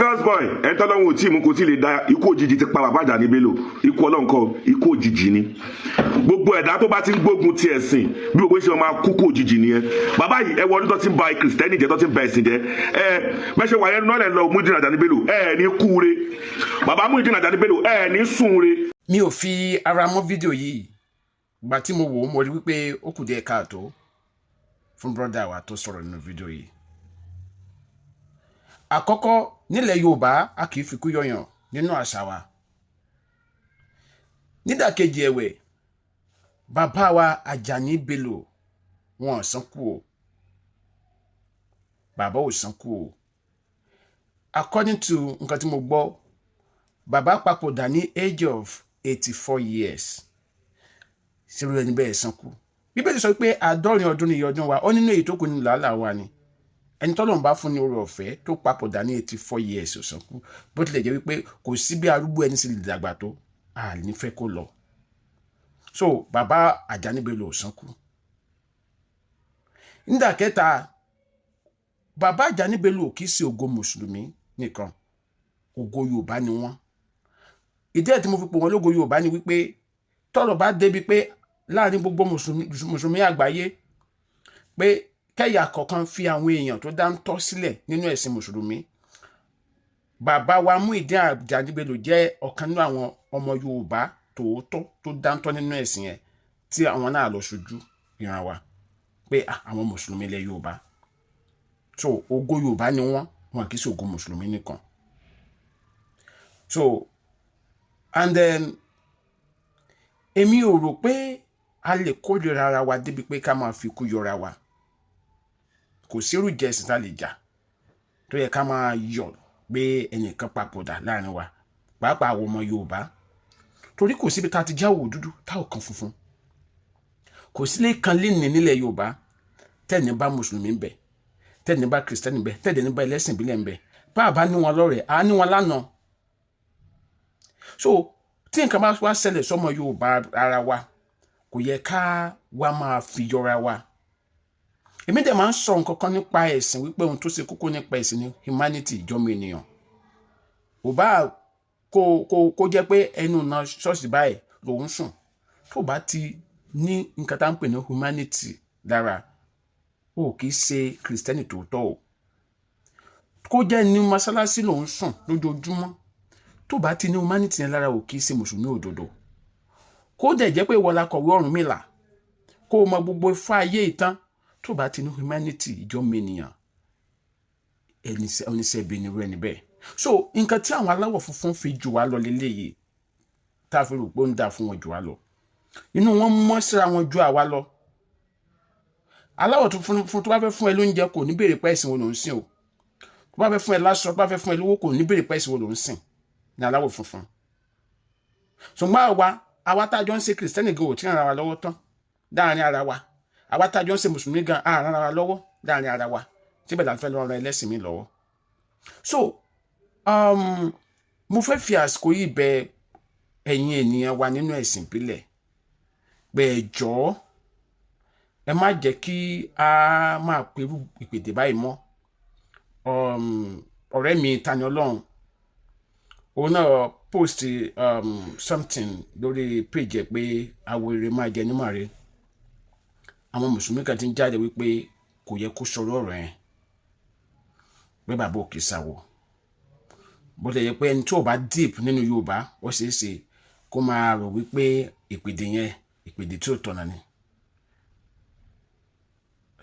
Lagos boy, ẹ̀ ń tọ́lọ́hún ò tí ì mú kò tí ì lè da. Ikú òjijì ti pa bàbá Àjàní Bello. Ikú ọlọ́nkọ, ikú òjijì ni. Gbogbo ẹ̀dá tó bá ti ń gbógun ti ẹ̀sìn, bí gbogbo ṣe máa kú kú òjijì nìyẹn. Bàbá yìí, ẹ wọ ọdún tó ti ń ba Kìrìsìtẹ́nì jẹ́, tó ti ń ba ẹ̀sìn jẹ́. Ẹ bẹ́ẹ̀ ṣe wà yẹn náà lẹ́ lọ. Muyideen Àjàní Bello, ẹ ní kúure. Bàbá Muyideen Àjàní Bello, ẹ ní sùnre. Mi ò fi ara mọ́ fídíò yìí. Gbà tí mo wò ó, mo rí wípé ó kù díẹ̀ káàtó fún brọ́dà wa tó sọ̀rọ̀ nínú fídíò yìí. Àkọ́kọ́, nílẹ̀ Yorùbá, a kì í fi kú yọ̀yàn nínú àṣà wa. Nídàkejì ẹ̀wẹ̀, bàbá wa Àjàní Bello, wọn ò sán kú o. Bàbá ò sán kú o. According to nǹkan tí mo gbọ́, bàbá papòdà ní age of 84 years. Ṣerú ẹni bẹ́ẹ̀ sán kú? Bíbélì sọ pé 70 ọdún ní iye ọdún wa. Ó nínú èyí tó kù nínú làálàá wa ni. Ẹni tọ́lọ́run bá fún ní oore ọ̀fẹ́ tó papòdà ní 84 years ò sán kú. Bó tilẹ̀ jẹ́ wípé kò sí bí arúgbó ẹni sì lè dàgbà tó, a ní fẹ́ kó lọ. So bàbá Àjàní Bello ò sán kú. Nígbà kẹta, bàbá Àjàní Bello ò kì í ṣe ògo mùsùlùmí nìkan, ògo Yorùbá ni wọ́n. Ìdí ẹ̀ tí mo fi pò wọ́n lógo Yorùbá ni wípé tọ́rọ̀ bá débi pé láàrin gbogbo mùsùlùmí àgbáyé, pé kẹ́yà kọ̀ọ̀kan fi àwọn èèyàn tó dáńtọ́ sílẹ̀ nínú ẹ̀sìn mùsùlùmí, bàbá wa Muyideen Àjàní Bello jẹ́ ọ̀kan nínú àwọn ọmọ Yorùbá tòótọ́ tó dáńtọ́ nínú ẹ̀sìn yẹn, tí àwọn náà lọ ṣojú ìran wa pé àwọn mùsùlùmí ilẹ̀ Yorùbá. So ògo Yorùbá ni wọ́n, wọn kì í ṣe ògo mùsùlùmí nìkan. So and then, èmi ò rò pé a lè kórìíra ara wa débi pé ká máa fi ikú yọra wa. Kò sírú ìjẹsìn tá a lè jà tó yẹ ká máa yọ̀ pé ẹnìkan papòdà láàrin wa, pàápàá àwọn ọmọ Yorùbá, torí kò síbi tá a ti jáwọ́ dúdú tá ò kan funfun. Kò sílé kan lénìí nílẹ̀ Yorùbá tẹ́ẹ̀ní bá mùsùlùmí ń bẹ, tẹ́ẹ̀ní bá kìrìsìtẹ́nì ń bẹ, tẹ́ẹ̀ní bá ẹlẹ́sìn ìbílẹ̀ ń bẹ. Bá a bá ní wọn lọ́rẹ̀ẹ́, a ní wọn lánàá. So tí nǹkan bá wá ṣẹlẹ̀ sọ́mọ Yorùbá ara wa, kò yẹ ká wá máa fi yọra wa. Èmi dẹ̀ máa ń sọ nǹkan kan nípa ẹ̀sìn wípé ohun tó ṣe kókó nípa ẹ̀sìn ni humanity, ìjọ́mọ ènìyàn. Ò bá kó jẹ́ pé ẹnu ọ̀nà ṣọ́ọ̀ṣì báyìí lòún sùn, tó bá ti ní nǹkan tá à ń pè ní humanity lára, o kì í ṣe kìrìsìtẹ́nì tòótọ́ o. Kó jẹ́ ní mọ́sálásí lòún sùn lójoojúmọ́, tó bá ti ní humanity yẹn lára, o kì í ṣe mùsùlùmí òdodo. Kó dẹ̀ jẹ́ pé ìwọ la kọ̀wé Ọ̀rúnmìlà, kó o mọ gbogbo ifá ayé ìtàn, tó bá ti ní humanity, ìjọ́mọ ènìyàn, oníṣẹ́ ibi ni irú ẹni bẹ́ẹ̀. So nǹkan tí àwọn aláwọ̀ funfun fi jù wá lọ lélẹ́yìí, tá a fi rò pé ó ń dà fún wọn jù wá lọ, inú wọn mọ́ síra wọn ju àwa lọ. Aláwọ̀ funfun, tó bá fẹ́ fún ẹ lóúnjẹ, kò ní béèrè pé ẹ̀sìn wo ló ń sìn o. Tó bá fẹ́ fún ẹ láṣọ, tó bá fẹ́ fún ẹ lówó, kò ní béèrè pé ẹ̀sìn wo ló ń sìn ní aláwọ̀ funfun. Ṣùgbọ́n àwa tá a jọ ń ṣe kìrìsìtẹ́nì gan ò tí ì ràn ara wa lọ́wọ́ tán láàrin ara wa. Àwa tá a jọ ń ṣe mùsùlùmí gan á ràn ara wa lọ́wọ́ láàrin ara wa, síbẹ̀ là ń fẹ́ lọ ran ẹlẹ́sìn mi lọ́wọ́. So mo fẹ́ fi àsìkò yìí bẹ̀ ẹ̀yin ènìyàn wa nínú ẹ̀sìn ìbílẹ̀ pé ẹ jọ̀ọ́, ẹ má jẹ́ kí a máa perú ìpèdè báyìí mọ́. Ọ̀rẹ́ mi Tani Ọlọ́run, òun náà post something lórí page ẹ̀ pé awo ire máa jẹ nímọ̀ rẹ̀. Àwọn mùsùlùmí kan ti ń jáde wípé kò yẹ kó sọ̀rọ̀ ọ̀rọ̀ yẹn, pé bàbá òkè sáwọ. Bó tilẹ̀ jẹ́ pé ẹni tí ò bá deep nínú Yorùbá, ó ṣeé ṣe kó máa rò wípé ìpèdè yẹn, ìpèdè tí ò tọ̀nà ni.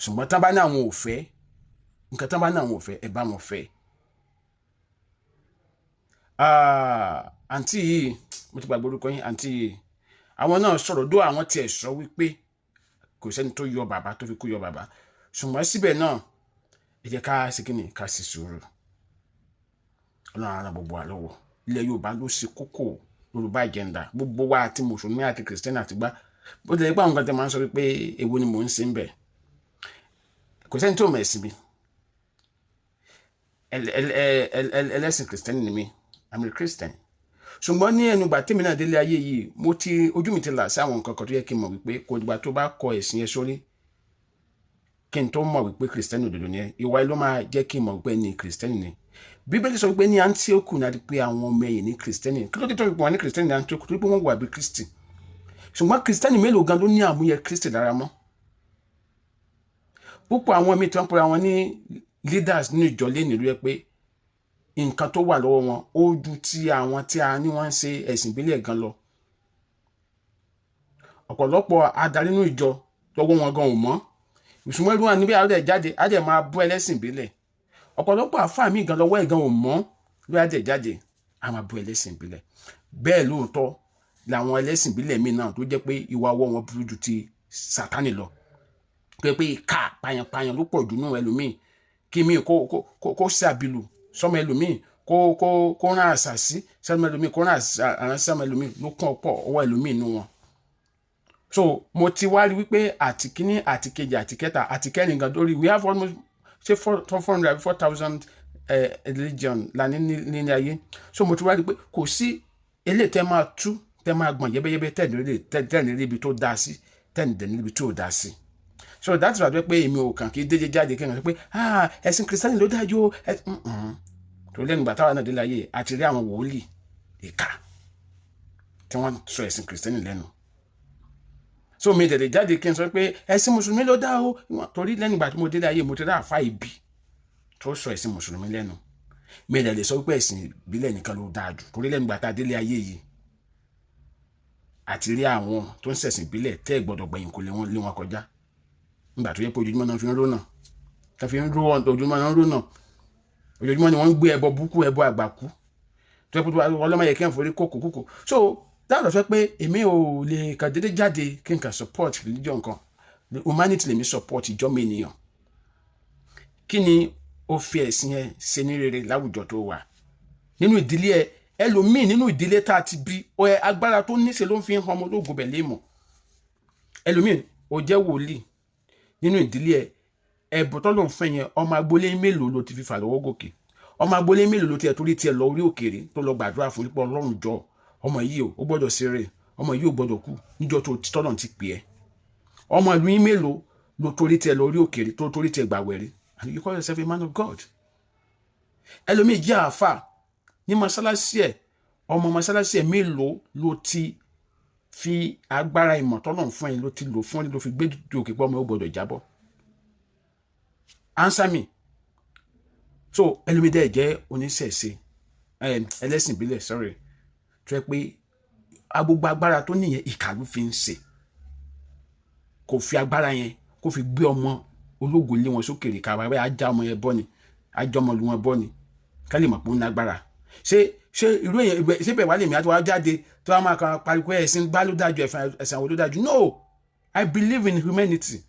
Ṣùgbọ́n tán bá ní àwọn ò fẹ́ nǹkan, tán bá ní àwọn ò fẹ́, ẹ bá wọn fẹ́. Àǹtí yìí, mo ti gbàgbé orúkọ yín, àǹtí yìí, àwọn náà sọ̀rọ̀ dó. Àwọn tiẹ̀ sọ wípé kò sẹ́ni tó yọ bàbá tó fi kú yọ bàbá. Ṣùgbọ́n síbẹ̀ náà, ẹ jẹ́ ká ṣe kíni, ká sì sùúrù. Ọlọ́run á ràn gbogbo wa lọ́wọ́. Ilẹ̀ Yorùbá ló ṣe kókó, Yorùbá agenda. Gbogbo wa, àti mùsùlùmí àti kìrìsìtẹ́nì àti gbá. Bó tilẹ̀ pé àwọn kan tẹ máa ń sọ wípé èwo ni mò ń ṣe ń bẹ̀, kò sẹ́ni tó mọ̀ ẹ̀sìn mi. Ẹlẹ́sìn kìrìsìtẹ́nì ni mí. I'm a Christian. Ṣùgbọ́n ní ẹnugbà tèmi náà délé ayé yìí, mo ti ojú mi ti là sí àwọn nǹkan kan tó yẹ kí n mọ̀ wípé kò dìgbà tó bá kọ ẹ̀sìn yẹn sórí kí n tó mọ̀ wípé kìrìsìtẹ́nì òdodo ni ẹ. Ìwà ẹ ló máa jẹ́ kí n mọ̀ wípé ẹni kìrìsìtẹ́nì ni. Bíbélì sọ pé ní Antioch náà ti pé àwọn ọmọ ẹ̀yìn ní Kristẹni. Kí ló dé tó fi pè wọ́n ní Kristẹni ní Antioch? Torí pé wọ́n wà bí Kristi. Ṣùgbọ́n Kristẹni mélòó gan ló ní àmúyẹ Kristi lára mọ́? Púpọ̀ àwọn míì tí wọ́n pera wọn ní leaders nínú ìjọ lé nílùú yẹ pé nǹkan tó wà lọ́wọ́ wọn ó ju ti àwọn tí a ní wọ́n ń ṣe ẹ̀sìn ìbílẹ̀ gan lọ. Ọ̀pọ̀lọpọ̀ adarí nínú ìjọ, lọ́wọ́ wọn gan ò mọ́. Ìṣùmọ̀ ìlú wọn níbi àdẹ̀ jáde, àdẹ̀ máa bú ẹlẹ́sìn ìbílẹ̀. Ọ̀pọ̀lọpọ̀ àfáà míì gan, lọ́wọ́ ẹ̀ gan ò mọ́, ló àdẹ̀ jáde, á máa bú ẹlẹ́sìn ìbílẹ̀. Bẹ́ẹ̀ lóòótọ́ làwọn ẹlẹ́sìn ìbílẹ̀ míì náà tó jẹ́ pé ìwà ọwọ́ wọn burú ju ti Sátánì lọ, tó jẹ́ pé ìka pààyàn-pààyàn ló pọ̀ jù nù. Ẹlòmíì kí mi kó ṣàbìlù sọmọ, ẹlòmíì kó rán àṣàṣì sọmọ, ẹlòmíì kó rán àrán sọmọ, ẹlòmíì ló kàn pọ̀ ọwọ́ ẹlòmíì nù wọn. So mo ti wá rí wípé àti kíní, àti kejì, àti kẹta, àti kẹrin gan lórí, we have almost ṣe 400, 4,000 religion la ní ní ayé. So mo ti wá rí pé kò sí eléyìí tẹ́ máa tú, tẹ́ máa gbọ̀n yẹ́bẹ́yẹ́bẹ́, tẹ́ ní ibi tó dáa sí, tẹ́ ní ibi tó dáa sí. So that's why pé èmi ò kàn kí dédé jáde kí n sọ pé, "Ah, ẹ̀sìn Kìrìsìtẹ́nì ló dájú o." Tó lẹ́nu ìgbà táwa náà dé láyé, àti rí àwọn wòlíì ìkà tí wọ́n sọ ẹ̀sìn Kìrìsìtẹ́nì lẹ́nu. So mi tẹ̀lé jáde kí n sọ pé ẹ̀sìn Mùsùlùmí ló dá o, torí lẹ́nu ìgbà tí mo dé láyé, mo ti rí àfa ibi tó sọ ẹ̀sìn Mùsùlùmí lẹ́nu. Mi tẹ̀lé sọ pé ẹ̀sìn ìbílẹ̀ nìkan ló dáa jù, torí lẹ́nu ìgbà tá a délé ayé yìí, àti rí àwọn tó ń ṣẹ̀sìn ìbílẹ̀ tẹ́ ẹ̀ gbọ́dọ̀ gbẹ̀yìn kò lé wọn lé wọn kọjá, nígbà tó yẹ pé ojoojúmọ́ náà fi ń rónà, tá fi ń ró, ojoojúmọ́ náà ń rónà, ojoojúmọ́ ni wọ́n ń gbé ẹbọ búkú, ẹbọ àgbàkú, tó yẹ pé ọlọ́mọ yẹ kí n forí kókò kókò. So dáàbò sọ pé èmi ò lè kàn déédéé jáde kí n kàn support religion kan. Humanity lèmi support, ìjọ́mọ ènìyàn. Kí ni ó fi ẹ̀sìn ẹ ṣe ní rere láwùjọ tó wà, nínú ìdílé ẹ? Ẹlòmíì nínú ìdílé tá a ti bí ọ ẹ, agbára tó níṣe ló ń fi hàn ọmọ ológun bẹ̀ léèmọ̀. Ẹlòmíì ò jẹ́ wòlíì nínú ìdílé ẹ. Ẹ̀bùn tó ló ń fẹ́ yẹn, ọmọ agboolé mélòó ló ti fi fà lọ́wọ́ gòkè? Ọmọ agboolé mélòó ló tiẹ̀ torí tiẹ̀ lọ orí òkèèrè tó lọ gbàdúrà fún pé, "Ọlọ́run, jọ, ọmọ yìí o, ó gbọ́dọ̀ ṣeré, ọmọ yìí ò gbọ́dọ̀ kú níjọ́ tó tọ́nà ti pè é"? Ọmọ ìlú yín mélòó ló torí tiẹ̀ lọ orí òkèèrè, tó torí tiẹ̀ gbàwẹ̀ rí? And you call yourself a man of God. Ẹlòmíì jẹ́ àáfà ní mọ́sálásí ẹ̀. Ọmọ mọ́sálásí ẹ̀ mélòó ló ti fi agbára ìmọ̀ tọ́nà fún ẹ, ló ti lò fún ẹ, ló fi gbé òkè pé ọmọ ẹ ó gbọ́dọ̀ jábọ́? Answer me. So ẹlòmíì dẹ̀ jẹ́ oníṣẹ̀ṣe, ẹlẹ́sìn ìbílẹ̀, sorry, tó yẹ pé agbogbo agbára tó nìyẹn, ìkà ló fi ń ṣe. Kò fi agbára yẹn kó fi gbé ọmọ ológo lé wọn sókè rè, ká bàbá ajá ọmọ yẹn bọ́ ni, ajá ọmọ lu wọn bọ́ ni, ká lè mọ̀ pé ó ní agbára. Ṣé irú èyàn ṣé bẹ́ẹ̀ wá lèmi àti wàá jáde tó wàá máa kan pariwo ẹ̀sìn gbá ló dájú, ẹ̀sìn àwọn ló dájú? No, I believe in humanity.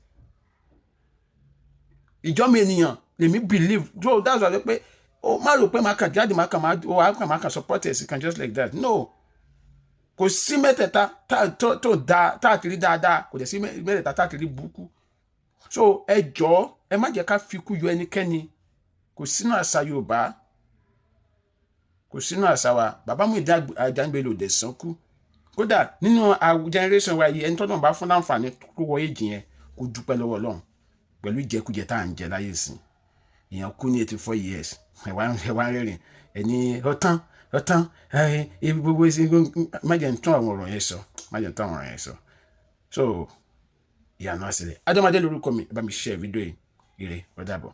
Ìjọ́mi ènìyàn lèmi believe. So that's why pé ó má rò pé máa kàn jáde, máa kàn support ẹ̀sìn kan just like that. No, kò sí mẹ́tẹ̀ẹ̀ta tó da tá a ti rí dáadáa, kò dẹ̀ sí mẹ́tẹ̀ẹ̀ta tá a ti rí burúkú. So ẹ jọ̀ọ́, ẹ má jẹ́ ká fi ikú yọ ẹnikẹ́ni. Kò sínú àṣà Yorùbá, kò sínú àṣà wa. Bàbá Muyideen Ajani Bello dẹ̀ sàn kú. Kódà nínú generation wa yìí, ẹni tọ́nà bá fún láǹfààní tó wọ èjì yẹn, kó dúpẹ́ lọ́wọ́ Ọlọ́run pẹ̀lú ìjẹkújẹ tá à ń jẹ láyé ìsìn. Èèyàn kú ní 84 years, ẹ wá rẹ́rìn ẹni ọ̀tán ọ̀tán ẹ gbogbo ẹsẹ̀. Má jẹ́ ń tún àwọn ọ̀rọ̀ yẹn sọ, má jẹ́ ń tún àwọn ọ̀rọ̀ yẹn sọ. So ìyànà àṣẹlẹ̀. Adémọdé lórúkọ mi. Ẹ bá mi share fídíò yìí. Ire, ó dàbọ̀.